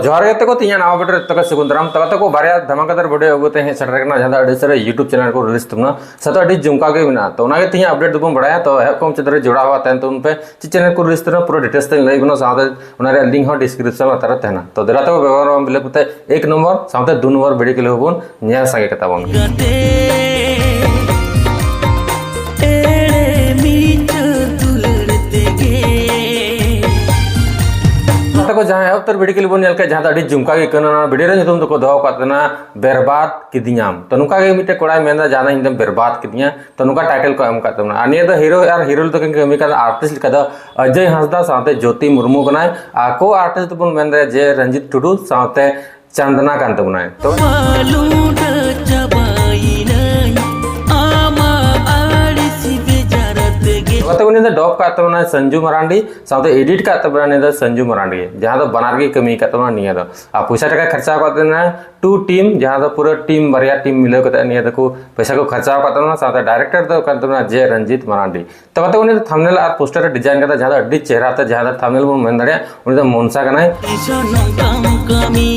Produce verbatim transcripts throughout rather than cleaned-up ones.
ᱡᱚᱦᱟᱨ ᱜᱮ ᱛᱟᱠᱚ, ᱛᱤᱧᱟᱹ ᱱᱟᱣᱟ ᱵᱷᱤᱰᱤᱭᱳ ᱨᱮ ᱛᱟᱠᱚ ᱥᱟᱹᱜᱩᱱ ᱫᱟᱨᱟᱢ᱾ ᱛᱟᱠᱚ ᱛᱟᱠᱚ ᱵᱟᱨᱭᱟ ᱫᱷᱟᱢᱟᱠᱟᱫᱟᱨ ᱵᱷᱤᱰᱤᱭᱳ ᱟᱹᱜᱩ ᱛᱮ ᱦᱮᱡ ᱥᱮᱴᱮᱨ ᱠᱟᱱᱟ, ᱡᱟᱦᱟᱸ ᱫᱚ ᱟᱹᱰᱤ ᱥᱟᱹᱨᱤ YouTube ᱪᱮᱱᱮᱞ ᱠᱚ ᱨᱤᱞᱤᱡᱽ ᱛᱟᱵᱚᱱᱟ, ᱥᱟᱶᱛᱮ ᱟᱹᱰᱤ ᱡᱚᱢᱠᱟᱣ ᱜᱮ ᱢᱮᱱᱟᱜᱼᱟ᱾ ᱛᱚ ᱚᱱᱟᱜᱮ ᱛᱤᱦᱤᱧ ᱟᱯᱰᱮᱴ ᱫᱚᱵᱚᱱ ᱵᱟᱲᱟᱭᱟ᱾ ᱛᱚ ᱮᱦᱚᱵ ᱠᱚᱢ ᱪᱮᱛᱟᱱ ᱨᱮ ᱡᱚᱲᱟᱣ ᱟᱛᱮᱱ ᱛᱟᱵᱚᱱ ᱯᱮ, ᱪᱮᱫ ᱪᱮᱱᱮᱞ ᱠᱚ ᱨᱤᱞᱤᱡᱽ ᱛᱟᱵᱚᱱᱟ ᱯᱩᱨᱟᱹ ᱰᱤᱴᱮᱞᱥ ᱛᱮᱧ ᱞᱟᱹᱭ ᱟᱵᱚᱱᱟ, ᱥᱟᱶᱛᱮ ᱚᱱᱟ ᱨᱮᱭᱟᱜ ᱞᱤᱝᱠ ᱦᱚᱸ ᱰᱤᱥᱠᱨᱤᱯᱥᱚᱱ ᱞᱟᱛᱟᱨ ᱨᱮ ᱛᱟᱦᱮᱱᱟ᱾ ᱛᱚ ᱫᱮᱞᱟ ᱛᱟᱠᱚ ᱵᱮᱵᱚᱦᱟᱨ ᱵᱟᱝ ᱵᱤᱞᱚᱢ ᱠᱟᱛᱮ ᱮᱠ ᱱᱚᱢᱵᱚᱨ ᱥᱟᱶᱛᱮ ᱫᱩ ᱱᱚᱢᱵᱚᱨ ᱵᱷᱤᱰᱤᱭᱳ ᱠᱞᱤᱯ ᱦᱚᱸᱵᱚᱱ ᱧᱮᱞ ᱥᱟᱸᱜᱮ ᱠᱟᱛᱟ ᱵᱚᱱ᱾ ᱜᱟᱛᱮ, ᱮᱲᱮ ᱢᱤᱫ ᱫᱩᱞᱟᱹᱲ ᱛᱮᱜᱮ᱾ ᱜᱟᱛᱮ ᱠᱚ, ᱡᱟᱦᱟᱸ ᱮᱦᱚᱵ ᱩᱛᱟᱹᱨ ᱵᱷᱤᱰᱤᱭᱳ ᱠᱞᱤᱯ ᱵᱚᱱ ᱧᱮᱞ ᱠᱮᱫ, ᱡᱟᱦᱟᱸ ᱫᱚ ᱟᱹᱰᱤ ᱡᱚᱢᱠᱟᱣ ᱜᱮ ᱟᱹᱭᱠᱟᱹᱣ ᱮᱱᱟ᱾ ᱚᱱᱟ ᱵᱷᱤᱰᱤᱭᱳ ᱨᱮ ᱧᱩᱛᱩᱢ ᱫᱚᱠᱚ ᱫᱚᱦᱚ ᱟᱠᱟᱫ ᱛᱟᱦᱮᱱᱟ ᱵᱮᱨᱵᱟᱫ ᱠᱤᱫᱤᱧᱟᱢ᱾ ᱛᱚ ᱱᱚᱝᱠᱟ ᱜᱮ ᱢᱤᱫᱴᱮᱱ ᱠᱚᱲᱟᱭ ᱢᱮᱱᱫᱟ, ᱡᱟᱦᱟᱱᱟᱜ ᱤᱧ ᱫᱚᱢ ᱵᱮᱨᱵᱟᱫ ᱠᱤᱫᱤᱧᱟ᱾ ᱛᱚ ᱱᱚᱝᱠᱟ ᱴᱟᱭᱴᱮᱞ ᱠᱚ ᱮᱢ ᱟᱠᱟᱫ ᱛᱟᱵᱚᱱᱟ᱾ ᱟᱨ ᱱᱤᱭᱟᱹ ᱫᱚ ᱦᱤᱨᱳ ᱟᱨ ᱦᱤᱨᱳᱭᱤᱱ ᱫᱚᱠᱤᱱ ᱠᱟᱹᱢᱤ ᱠᱟᱱᱟ ᱟᱨᱴᱤᱥᱴ ᱞᱮᱠᱟ ᱫᱚ ᱚᱡᱚᱭ ᱦᱟᱸᱥᱫᱟ ᱥᱟᱶᱛᱮ ᱡᱳᱛᱤ ᱢᱩᱨᱢᱩ ᱠᱟᱱᱟᱭ᱾ ᱟᱨ ᱠᱳ ᱟᱨᱴᱤᱥᱴ ᱫᱚᱵᱚᱱ ᱢᱮᱱ ᱫᱟᱲᱮᱭᱟᱜᱼᱟ ᱡᱮ ᱨᱚᱧᱡᱤᱛ ᱴᱩᱰᱩ ᱥᱟᱶᱛᱮ ᱪᱟᱸᱫᱽᱱᱟ ᱠᱟᱱ ᱛᱟᱵᱚᱱᱟᱭ᱾ ᱛᱚ ᱯᱟᱞᱩᱰᱟᱹ ᱪᱟᱵᱟᱭᱤᱱᱟᱹᱧ ᱟᱢᱟᱜ ᱟᱹᱲᱤᱥ ᱵᱮᱡᱟᱨ ᱛᱮᱜᱮ᱾ ᱱᱚᱣᱟᱛᱮ ᱩᱱᱤ ᱫᱚ ᱰᱚᱵ ᱠᱟᱜ ᱛᱟᱵᱚᱱᱟᱭ ᱥᱚᱧᱡᱩ ᱢᱟᱨᱟᱱᱰᱤ, ᱥᱟᱶᱛᱮ ᱮᱰᱤᱴ ᱠᱟᱜ ᱛᱟᱵᱚᱱᱟ ᱩᱱᱤ ᱫᱚ ᱥᱚᱧᱡᱩ ᱢᱟᱨᱟᱱᱰᱤ, ᱡᱟᱦᱟᱸ ᱫᱚ ᱵᱟᱱᱟᱨ ᱜᱮ ᱠᱟᱹᱢᱤ ᱠᱟᱜ ᱛᱟᱵᱚᱱᱟ ᱱᱤᱭᱟᱹ ᱫᱚ᱾ ᱟᱨ ᱯᱚᱭᱥᱟ ᱴᱟᱠᱟ ᱠᱷᱚᱨᱪᱟ ᱟᱠᱟᱫ ᱛᱟᱵᱚᱱᱟ ᱴᱩ ᱴᱤᱢ, ᱡᱟᱦᱟᱸ ᱫᱚ ᱯᱩᱨᱟᱹ ᱴᱤᱢ, ᱵᱟᱨᱭᱟ ᱴᱤᱢ ᱢᱤᱞᱟᱹᱣ ᱠᱟᱛᱮ ᱱᱤᱭᱟᱹ ᱫᱚᱠᱚ ᱯᱚᱭᱥᱟ ᱠᱚ ᱠᱷᱚᱨᱪᱟ ᱟᱠᱟᱫ ᱛᱟᱵᱚᱱᱟ᱾ ᱥᱟᱶᱛᱮ ᱰᱟᱭᱨᱮᱠᱴᱚᱨ ᱫᱚ ᱠᱟᱱ ᱛᱟᱵᱚᱱᱟ ᱡᱮ ᱨᱚᱧᱡᱤᱛ ᱢᱟᱨᱟᱱᱰᱤ᱾ ᱛᱚ ᱜᱟᱛᱮ, ᱩᱱᱤ ᱫᱚ ᱛᱷᱟᱢᱵᱱᱮᱞ ᱟᱨ ᱯᱳᱥᱴᱟᱨ ᱮ ᱰᱤᱡᱟᱭᱤᱱ ᱠᱟᱫᱟ, ᱡᱟᱦᱟᱸ ᱫᱚ ᱟᱹᱰᱤ ᱪᱮᱦᱨᱟ ᱛᱮ, ᱡᱟᱦᱟᱸ ᱫᱚ ᱛᱷᱟᱢᱵᱱᱮᱞ ᱵᱚᱱ ᱢᱮᱱ ᱫᱟᱲᱮᱭᱟᱜᱼᱟ, ᱩᱱᱤ ᱫᱚ ᱢᱚᱱᱥᱟ ᱠᱟᱱᱟᱭ᱾ ᱥᱟᱱᱟᱢ ᱠᱟᱹᱢᱤ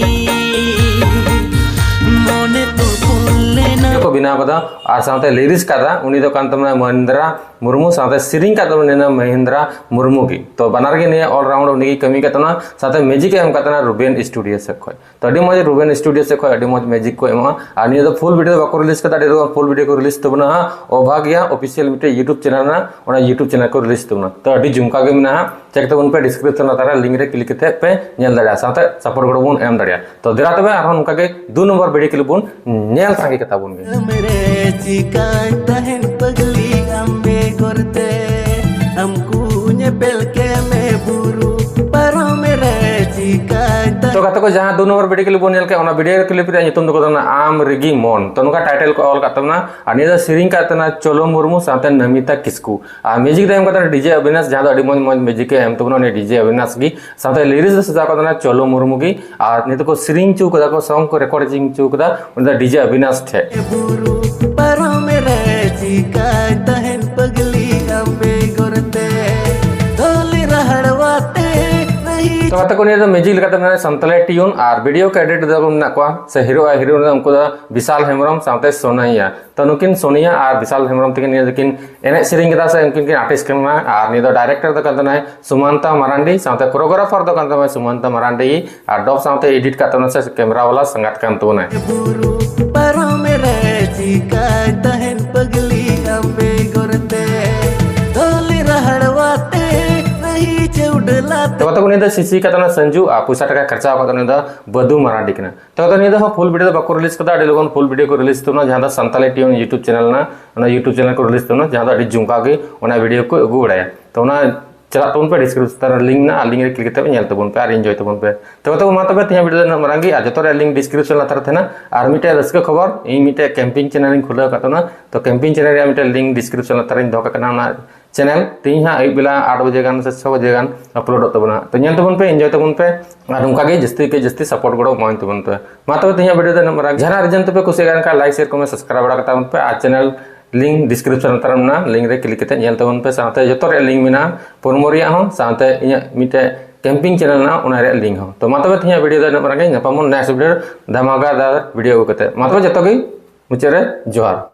ᱢᱚᱱᱮ ᱛᱚ ᱯᱷᱩᱞ ᱞᱮᱱᱟ᱾ ᱠᱚ ᱵᱮᱱᱟᱣ ᱠᱟᱫᱟ ᱟᱨ ᱥᱟᱶᱛᱮ ᱞᱤᱨᱤᱠᱥ ᱠᱟᱫᱟ, ᱩᱱᱤ ᱫᱚ ᱠᱟᱱ ᱛᱟᱵᱚᱱᱟ ᱢᱚᱦᱤᱱᱫᱨᱟ ᱢᱩᱨᱢᱩ, ᱥᱟᱶᱛᱮ ᱥᱮᱨᱮᱧ ᱠᱟᱫ ᱛᱟᱵᱚᱱᱟ ᱩᱱᱤ ᱫᱚ ᱢᱚᱦᱤᱱᱫᱨᱟ ᱢᱩᱨᱢᱩ ᱜᱮ᱾ ᱛᱚ ᱵᱟᱱᱟᱨ ᱜᱮ ᱱᱤᱭᱟᱹ ᱚᱞ ᱨᱟᱣᱩᱱᱰ ᱩᱱᱤ ᱜᱮ ᱠᱟᱹᱢᱤ ᱠᱟᱫ ᱛᱟᱵᱚᱱᱟ, ᱥᱟᱶᱛᱮ ᱢᱤᱭᱩᱡᱤᱠ ᱮ ᱮᱢ ᱠᱟᱫ ᱛᱟᱵᱚᱱᱟ ᱨᱩᱵᱮᱱ ᱥᱴᱩᱰᱤᱭᱳ ᱥᱮᱫ ᱠᱷᱚᱱ᱾ ᱛᱚ ᱟᱹᱰᱤ ᱢᱚᱡᱽ ᱨᱩᱵᱮᱱ ᱥᱴᱩᱰᱤᱭᱳ ᱥᱮᱫ ᱠᱷᱚᱱ ᱟᱹᱰᱤ ᱢᱚᱡᱽ ᱢᱤᱭᱩᱡᱤᱠ ᱠᱚ ᱮᱢᱚᱜᱼᱟ᱾ ᱟᱨ ᱱᱤᱭᱟᱹ ᱫᱚ ᱯᱷᱩᱞ ᱵᱷᱤᱰᱤᱭᱳ ᱫᱚ ᱵᱟᱠᱚ ᱨᱤᱞᱤᱡᱽ ᱠᱟᱫᱟ, ᱟᱹᱰᱤ ᱨᱚᱠᱚᱢ ᱯᱷᱩᱞ ᱵᱷᱤᱰᱤᱭᱳ ᱠᱚ ᱨᱤᱞᱤᱡᱽ ᱛᱟᱵᱚᱱᱟ ᱦᱟᱸᱜ ᱚᱵᱷᱟᱜᱤᱭᱟ ᱚᱯᱷᱤᱥᱤᱭᱟᱞ ᱢᱤᱫᱴᱮᱡ YouTube ᱪᱮᱱᱮᱞ ᱨᱮᱱᱟᱜ, ᱚᱱᱟ YouTube ᱪᱮᱱᱮᱞ ᱠᱚ ᱨᱤᱞᱤᱡᱽ ᱛᱟᱵᱚᱱᱟ᱾ ᱛᱚ ᱟᱹᱰᱤ ᱡᱚᱢᱠᱟᱣ ᱜᱮ ᱢᱮᱱᱟᱜᱼᱟ, ᱪᱮᱠ ᱛᱟᱵᱚᱱ ᱯᱮ ᱰᱤᱥᱠᱨᱤᱯᱥᱚᱱ ᱞᱟᱛᱟᱨ ᱨᱮ ᱞᱤᱝᱠ ᱨᱮ ᱠᱞᱤᱠ ᱠᱟᱛᱮ ᱯᱮ ᱧᱮᱞ ᱫᱟᱲᱮᱭᱟᱜᱼᱟ, ᱥᱟᱶᱛᱮ ᱥᱟᱯᱳᱨᱴ ᱜᱚᱲᱚ ᱵᱚᱱ ᱮᱢ ᱫᱟᱲᱮᱭᱟᱜᱼᱟ᱾ ᱛᱚ ᱫᱮᱞᱟ ᱛᱚᱵᱮ ᱟᱨᱦᱚᱸ ᱱᱚᱝᱠᱟ ᱜᱮ ᱫᱩ ᱱᱚᱢᱵᱚᱨ ᱵᱷᱤᱰᱤᱭᱳ ᱠᱞᱤᱯ ᱵᱚᱱ ᱧᱮᱞ ᱥᱟᱸᱜᱮ ᱠᱟᱛᱟ ᱵᱚᱱ ᱜᱮ᱾ ᱟᱢ ᱨᱮ ᱪᱤᱠᱟᱹᱧ ᱛᱟᱦᱮᱱ ᱯᱟᱹᱜᱽᱞᱤ ᱟᱢ ᱵᱮᱜᱚᱨ ᱛᱮ, ᱟᱢ ᱠᱚ ᱧᱮᱯᱮᱞ ᱠᱮ ᱢᱮ ᱵᱩᱨᱩ ᱯᱟᱨᱚᱢ ᱨᱮ ᱪᱤᱠᱟᱹᱧ ᱛᱟᱦᱮᱱ᱾ ᱛᱚ ᱜᱟᱛᱮ ᱠᱚ, ᱡᱟᱦᱟᱸ ᱫᱩ ᱱᱚᱢᱵᱚᱨ ᱵᱷᱤᱰᱤᱭᱳ ᱠᱞᱤᱯ ᱵᱚᱱ ᱧᱮᱞ ᱠᱮᱫ, ᱚᱱᱟ ᱵᱷᱤᱰᱤᱭᱳ ᱠᱞᱤᱯ ᱨᱮᱭᱟᱜ ᱧᱩᱛᱩᱢ ᱫᱚᱠᱚ ᱫᱚ ᱠᱟᱱᱟ ᱟᱢ ᱨᱮᱜᱤ ᱢᱚᱱ᱾ ᱛᱚ ᱱᱚᱝᱠᱟ ᱴᱟᱭᱴᱮᱞ ᱠᱚ ᱚᱞ ᱠᱟᱫ ᱛᱟᱵᱚᱱᱟ, ᱟᱨ ᱱᱤᱭᱟᱹ ᱫᱚ ᱥᱮᱨᱮᱧ ᱠᱟᱫ ᱛᱟᱦᱮᱱᱟ ᱪᱚᱞᱚ ᱢᱩᱨᱢᱩ ᱥᱟᱶᱛᱮ ᱱᱚᱢᱤᱛᱟ ᱠᱤᱥᱠᱩ᱾ ᱟᱨ ᱢᱤᱭᱩᱡᱤᱠ ᱫᱚ ᱮᱢ ᱠᱟᱫ ᱛᱟᱦᱮᱱᱟ ᱰᱤᱡᱮ ᱚᱵᱤᱱᱟᱥ, ᱡᱟᱦᱟᱸ ᱫᱚ ᱟᱹᱰᱤ ᱢᱚᱡᱽ ᱢᱚᱡᱽ ᱢᱤᱭᱩᱡᱤᱠ ᱮ ᱮᱢ ᱛᱟᱵᱚᱱᱟ ᱩᱱᱤ ᱰᱤᱡᱮ ᱚᱵᱤᱱᱟᱥ ᱜᱮ᱾ ᱥᱟᱶᱛᱮ ᱞᱤᱨᱤᱠᱥ ᱫᱚ ᱥᱟᱡᱟᱣ ᱠᱟᱫᱟ ᱪᱚᱞᱚ ᱢᱩᱨᱢᱩ ᱜᱮ, ᱟᱨ ᱱᱤᱛᱚᱜ ᱠᱚ ᱥᱮᱨᱮᱧ ᱦᱚᱪᱚ ᱠᱟᱫᱟ ᱠᱚ, ᱥᱚᱝ ᱠᱚ ᱨᱮᱠᱚᱨᱰᱤᱝ ᱦᱚᱪᱚ ᱠᱟᱫᱟ, ᱩᱱᱤ ᱫᱚ ᱰᱤᱡᱮ ᱚᱵᱤᱱᱟᱥ ᱴᱷᱮᱡ᱾ ᱵᱩᱨᱩ ᱯᱟᱨᱚᱢ ᱨᱮ ᱪᱤᱠᱟᱹᱭ ᱛᱟᱦᱮᱱ ᱯᱟᱹᱜᱽᱞᱤ ᱟᱢ ᱵᱮᱜᱚᱨ ᱛᱮ, ᱫᱷᱚᱞᱤ ᱨᱟᱦᱟᱲᱣᱟ ᱛᱮ ᱨᱟᱹᱦᱤ ᱛᱚ ᱜᱟᱛᱮ ᱠᱚ, ᱱᱤᱭᱟᱹ ᱫᱚ ᱢᱤᱭᱩᱡᱤᱠ ᱞᱮᱠᱟᱛᱮ ᱢᱮᱱᱟᱜᱼᱟ ᱥᱟᱱᱛᱟᱞᱤ ᱴᱤᱭᱩᱱ, ᱟᱨ ᱵᱷᱤᱰᱤᱭᱳ ᱠᱚ ᱮᱰᱤᱴ ᱫᱚ ᱢᱮᱱᱟᱜ ᱠᱚᱣᱟ ᱥᱮ ᱦᱤᱨᱳ ᱟᱨ ᱦᱤᱨᱳᱭᱤᱱ ᱫᱚ ᱩᱱᱠᱩ ᱫᱚ ᱵᱤᱥᱟᱞ ᱦᱮᱢᱵᱨᱚᱢ ᱥᱟᱶᱛᱮ ᱥᱳᱱᱟᱭᱟ᱾ ᱛᱚ ᱱᱩᱠᱤᱱ ᱥᱳᱱᱤᱭᱟ ᱟᱨ ᱵᱤᱥᱟᱞ ᱦᱮᱢᱵᱨᱚᱢ ᱛᱟᱹᱠᱤᱱ ᱱᱤᱭᱟᱹ ᱫᱚᱠᱤᱱ ᱮᱱᱮᱡ ᱥᱮᱨᱮᱧ ᱠᱮᱫᱟ ᱥᱮ ᱩᱱᱠᱤᱱ ᱠᱤᱱ ᱟᱨᱴᱤᱥᱴ ᱠᱟᱱᱟ᱾ ᱟᱨ ᱱᱤᱭᱟᱹ ᱫᱚ ᱰᱟᱭᱨᱮᱠᱴᱚᱨ ᱫᱚ ᱠᱟᱱ ᱛᱟᱵᱚᱱᱟᱭ ᱥᱩᱢᱟᱱᱛᱟ ᱢᱟᱨᱟᱱᱰᱤ, ᱥᱟᱶᱛᱮ ᱠᱳᱨᱳᱜᱨᱟᱯᱷᱟᱨ ᱫᱚ ᱠᱟᱱ ᱛᱟᱵᱚᱱᱟᱭ ᱥᱩᱢᱟᱱᱛᱟ ᱢᱟᱨᱟᱱᱰᱤ, ᱟᱨ ᱰᱚᱵ ᱥᱟᱶᱛᱮ ᱮᱰᱤᱴ ᱠᱟᱜ ᱛᱟᱵᱚᱱᱟ ᱥᱮ ᱠᱮᱢᱨᱟ ᱵᱟᱞᱟ ᱥᱟᱸᱜᱟᱛ ᱠᱟᱱ ᱛᱟᱵᱚᱱᱟᱭ᱾ ᱵᱩᱨᱩ ᱯᱟᱨᱚᱢ ᱨᱮ ᱪᱤᱠᱟᱭ ᱛᱟᱦᱮᱱ ᱯᱟᱜᱽᱞᱤ ᱟᱢ ᱵᱮᱜᱚᱨ ᱛᱮ, ᱫᱷᱟᱹᱞᱤ ᱨᱟᱦᱟᱲᱣᱟ ᱛᱮ ᱨᱟᱹᱦᱤ ᱪᱮ ᱩᱰᱟᱹᱞᱟ ᱛᱮ᱾ ᱛᱚ ᱜᱟᱛᱮ ᱠᱚ, ᱱᱤᱭᱟᱹ ᱫᱚ ᱥᱤᱥᱤ ᱠᱟᱛᱮ ᱚᱱᱟ ᱥᱟᱱᱡᱩ ᱟᱨ ᱯᱚᱭᱥᱟ ᱴᱟᱠᱟ ᱠᱷᱚᱨᱪᱟ ᱟᱠᱟᱫ ᱩᱱᱤ ᱫᱚ ᱵᱟᱹᱫᱩ ᱢᱟᱨᱟᱱᱰᱤ ᱠᱟᱱᱟ᱾ ᱛᱚ ᱜᱟᱛᱮ, ᱱᱤᱭᱟᱹ ᱫᱚ ᱦᱚᱸ ᱯᱷᱩᱞ ᱵᱷᱤᱰᱤᱭᱳ ᱫᱚ ᱵᱟᱠᱚ ᱨᱤᱞᱤᱡᱽ ᱠᱟᱫᱟ, ᱟᱹᱰᱤ ᱞᱚᱜᱚᱱ ᱯᱷᱩᱞ ᱵᱷᱤᱰᱤᱭᱳ ᱠᱚ ᱨᱤᱞᱤᱡᱽ ᱛᱟᱵᱚᱱᱟ, ᱡᱟᱦᱟᱸ ᱫᱚ ᱥᱟᱱᱛᱟᱞᱤ ᱴᱤᱭᱩᱱ ᱭᱩᱴᱩᱵᱽ ᱪᱮᱱᱮᱞ ᱨᱮᱱᱟᱜ, ᱚᱱᱟ ᱭᱩᱴᱩᱵᱽ ᱪᱮᱱᱮᱞ ᱠᱚ ᱨᱤᱞᱤᱡᱽ ᱛᱟᱵᱚᱱᱟ, ᱡᱟᱦᱟᱸ ᱫᱚ ᱟᱹᱰᱤ ᱡᱷᱩᱢᱠᱟ ᱜᱮ ᱚᱱᱟ ᱵᱷᱤᱰᱤᱭᱳ ᱠᱚ ᱟᱹᱜᱩ ᱵᱟᱲᱟᱭᱟ᱾ ᱛᱚ ᱚᱱᱟ ᱪᱟᱞᱟᱜ ᱛᱟᱵᱚᱱ ᱯᱮ, ᱰᱤᱥᱠᱨᱤᱯᱥᱚᱱ ᱨᱮ ᱞᱤᱝᱠ ᱢᱮᱱᱟᱜᱼᱟ, ᱞᱤᱝᱠ ᱨᱮ ᱠᱞᱤᱠ ᱠᱟᱛᱮ ᱯᱮ ᱧᱮᱞ ᱛᱟᱵᱚᱱ ᱯᱮ ᱟᱨ ᱮᱱᱡᱚᱭ ᱛᱟᱵᱚᱱ ᱯᱮ᱾ ᱛᱚ ᱜᱟᱛᱮ ᱠᱚ, ᱢᱟ ᱛᱚᱵᱮ ᱛᱮᱦᱮᱧᱟᱜ ᱵᱷᱤᱰᱤᱭᱳ ᱫᱚ ᱱᱤᱱᱟᱹᱜ ᱢᱟᱨᱟᱝ ᱜᱮ, ᱟᱨ ᱡᱚᱛᱚ ᱨᱮᱭᱟᱜ ᱞᱤᱝᱠ ᱰᱤᱥᱠᱨᱤᱯᱥᱚᱱ ᱞᱟᱛᱟᱨ ᱨᱮ ᱛᱟᱦᱮᱱᱟ, ᱟᱨ ᱢᱤᱫᱴᱮᱡ ᱨᱟᱹᱥᱠᱟᱹ ᱠᱷᱚᱵᱚᱨ, ᱤᱧ ᱢᱤᱫᱴᱮᱡ ᱠᱮᱢᱯᱤᱝ ᱪᱮᱱᱮᱞ ᱤᱧ ᱠᱷᱩᱞᱟᱹᱣ ᱟᱠᱟᱫ ᱛᱟᱵᱚᱱᱟ᱾ ᱛᱚ ᱠᱮᱢᱯᱤᱝ ᱪᱮᱱᱮᱞ ᱨᱮᱭᱟᱜ ᱢᱤᱫᱴᱮᱡ ᱞᱤᱝᱠ ᱰᱤᱥᱠᱨᱤᱯᱥᱚᱱ ᱞᱟᱛᱟᱨ ᱨᱤᱧ ᱫᱚᱦᱚ ᱠᱟᱜ ᱠᱟᱱᱟ, ᱚᱱᱟ ᱪᱮᱱᱮᱞ ᱛᱮᱦᱮᱧ ᱦᱟᱸᱜ ᱟᱹᱭᱩᱵ ᱵᱮᱞᱟ ᱟᱴ ᱵᱟᱡᱮ ᱜᱟᱱ ᱥᱮ ᱪᱷᱚ ᱵᱟᱡᱮ ᱜᱟᱱ ᱟᱯᱞᱳᱰᱚᱜ ᱛᱟᱵᱚᱱᱟ᱾ ᱛᱚ ᱧᱮᱞ ᱛᱟᱵᱚᱱ ᱯᱮ, ᱮᱱᱡᱚᱭ ᱛᱟᱵᱚᱱ ᱯᱮ, ᱟᱨ ᱱᱚᱝᱠᱟ ᱜᱮ ᱡᱟᱹᱥᱛᱤ ᱠᱮ ᱡᱟᱹᱥᱛᱤ ᱥᱟᱯᱳᱨᱴ ᱜᱚᱲᱚ ᱮᱢᱟᱣᱟᱹᱧ ᱛᱟᱵᱚᱱ ᱯᱮ᱾ ᱢᱟ ᱛᱚᱵᱮ ᱛᱮᱦᱮᱧᱟᱜ ᱵᱷᱤᱰᱤᱭᱳ ᱫᱚ ᱤᱱᱟᱹᱜ ᱢᱟᱨᱟᱝ᱾ ᱡᱟᱦᱟᱱᱟᱜ ᱨᱤᱡᱮᱱ ᱛᱮᱯᱮ ᱠᱩᱥᱤᱭᱟᱜ ᱠᱟᱱ ᱠᱷᱟᱱ ᱞᱟᱭᱤᱠ, ᱥᱮᱭᱟᱨ, ᱠᱚᱢᱮᱱᱴ, ᱥᱟᱵᱥᱠᱨᱟᱭᱤᱵ ᱵᱟᱲᱟ ᱠᱟᱛᱟ ᱵᱚᱱ ᱯᱮ, ᱟᱨ ᱪᱮᱱᱮᱞ ᱞᱤᱝᱠ ᱰᱤᱥᱠᱨᱤᱯᱥᱚᱱ ᱞᱟᱛᱟᱨ ᱨᱮ ᱢᱮᱱᱟᱜᱼᱟ, ᱞᱤᱝᱠ ᱨᱮ ᱠᱞᱤᱠ ᱠᱟᱛᱮ ᱧᱮᱞ ᱛᱟᱵᱚᱱ ᱯᱮ, ᱥᱟᱶᱛᱮ ᱡᱚᱛᱚ ᱨᱮᱭᱟᱜ ᱞᱤᱝᱠ ᱢᱮᱱᱟᱜᱼᱟ, ᱯᱨᱳᱢᱳ ᱨᱮᱭᱟᱜ ᱦᱚᱸ, ᱥᱟᱶᱛᱮ ᱤᱧᱟᱹᱜ ᱢᱤᱫᱴᱮᱡ ᱠᱮᱢᱯᱤᱝ ᱪᱮᱱᱮᱞ ᱢᱮᱱᱟᱜᱼᱟ, ᱚᱱᱟ ᱨᱮᱭᱟᱜ ᱞᱤᱝᱠ ᱦᱚᱸ᱾ ᱛᱚ ᱢᱟ ᱛᱚᱵᱮ ᱛᱮᱦᱮᱧᱟᱜ ᱵᱷᱤᱰᱤᱭᱳ ᱫᱚ ᱤᱱᱟᱹᱜ ᱢᱟᱨᱟᱝ ᱜᱮ, ᱧᱟᱯᱟᱢ ᱵᱚᱱ ᱱᱮᱠᱥᱴ ᱵᱷᱤᱰᱤᱭᱳ ᱫᱷᱟᱢᱟᱠᱟᱫᱟᱨ ᱵᱷᱤᱰᱤᱭᱳ ᱟᱹᱜᱩ ᱠᱟᱛᱮ᱾ ᱢᱟ ᱛᱚᱵᱮ ᱡᱚᱛᱚ ᱜᱮ ᱢᱩᱪᱟᱹᱫ ᱨᱮ ᱡᱚᱦᱟᱨ᱾